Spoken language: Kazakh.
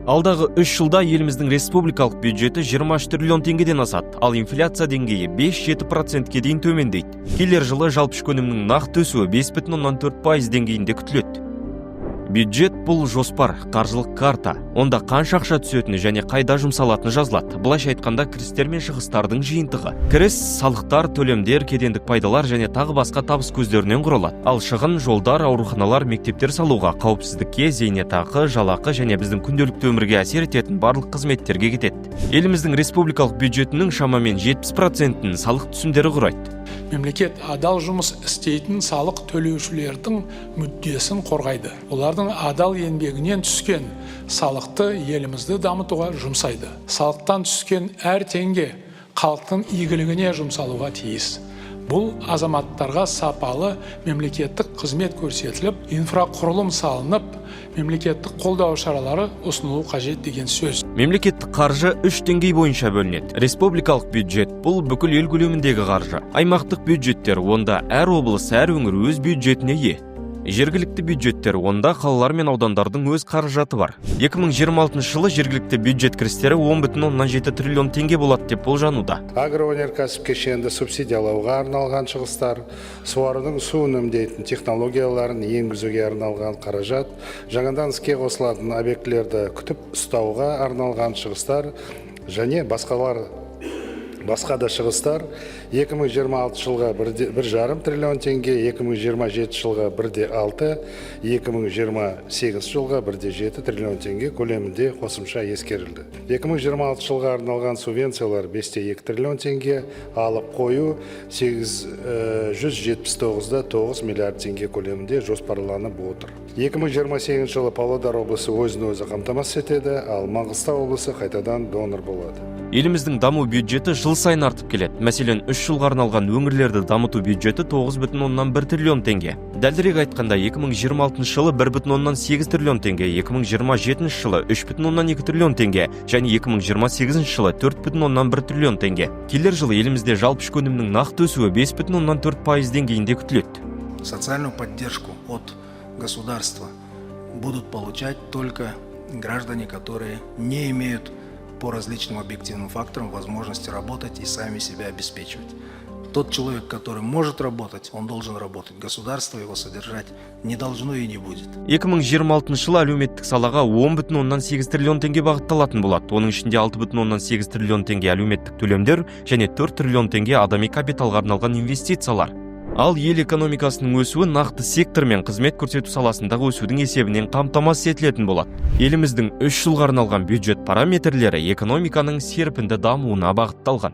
Алдағы 3 жылда еліміздің республикалық бюджеті 23 триллион теңгеден асады, ал инфляция деңгейі 5-7%-ке дейін төмендейді. Келер жылы жалпы ішкі өнімнің нақты өсуі 5,4% деңгейінде күтіледі. Бюджет – бұл жоспар, қаржылық карта. Онда қанша ақша түсетіні және қайда жұмсалатыны жазылады. Былайша айтқанда, кірістер мен шығыстардың жиынтығы. Кіріс салықтар, төлемдер, кедендік пайдалар және тағы басқа табыс көздерінен құралады. Ал шығын жолдар, ауруханалар, мектептер салуға, қауіпсіздікке, зейнетақы, жалақы және біздің күнделікті өмірге әсер ететін барлық қызметтерге кетеді. Еліміздің республикалық бюджетінің шамамен 70%-ін салық түсімдері құрайды. Мемлекет адал жұмыс істейтін салық төлеушілердің мүддесін қорғайды, олардың адал еңбегінен түскен салықты елімізді дамытуға жұмсайды. Салықтан түскен әр теңге халықтың игілігіне жұмсалуға тиіс. Бұл азаматтарға сапалы мемлекеттік қызмет көрсетіліп, инфрақұрылым салынып, мемлекеттік қолдау шаралары ұсынылу қажет деген сөз. Мемлекеттік қаржы үш деңгей бойынша бөлінеді. Республикалық бюджет – бұл бүкіл ел көлеміндегі қаржы. Аймақтық бюджеттер – онда әр облыс, әр өңір өз бюджетіне ие. Жергілікті бюджеттер – онда қалалар мен аудандардың өз қаражаты бар. 2026 жылы жергілікті бюджет кірістері 10,7 триллион теңге болады деп болжануда. Агроөнеркәсіп кешенді субсидиялауға арналған шығыстар, суарудың су үнемдейтін технологияларын енгізуге арналған қаражат, жаңадан іске қосылатын объектілерді күтіп ұстауға арналған шығыстар және басқалар, басқа да шығыстар 2026 жылға 1,5 триллион теңге, 2027 жылға 1,6, 2028 жылға 1,7 триллион теңге көлемінде қосымша ескерілді. 2026 жылға арналған субвенциялар 5,2 триллион теңге, алып қою 879,9 миллиард теңге көлемінде жоспарланып отыр. 2028 жылы Павлодар облысы өзін өзі қамтамасыз етеді, ал Маңғыстау облысы қайтадан донор болады. Еліміздің даму бюджеті жыл сайын артып келеді. Мәселен, 3 жылға арналған өңірлерді дамыту бюджеті 9,1 триллион теңге. Дәлірек айтқанда, 2026 жылы 1,8 триллион теңге, 2027 жылы 3,2 триллион теңге және 2028 жылы 4,1 триллион теңге. Келер жылы елімізде жалпы ішкі өнімнің нақты өсуі 5,4% деңгейінде күтіледі. Социальную поддержку от государства будут получать только граждане, которые не имеют по различным объективным факторам возможности работать и сами себя обеспечивать. Тот человек, который может работать, он должен работать. Государство его содержать не должно и не будет. 2026 жылы әлеуметтік салаға 10,8 триллион теңге бағытталатын болады. Оның ішінде 6,8 триллион теңге әлеуметтік төлемдер және 4 триллион теңге адами капиталға арналған инвестициялар. Ал ел экономикасының өсуі нақты сектор мен қызмет көрсету саласындағы өсудің есебінен қамтамасыз етілетін болады. Еліміздің 3 жылға арналған бюджет параметрлері экономиканың серпінді дамуына бағытталған.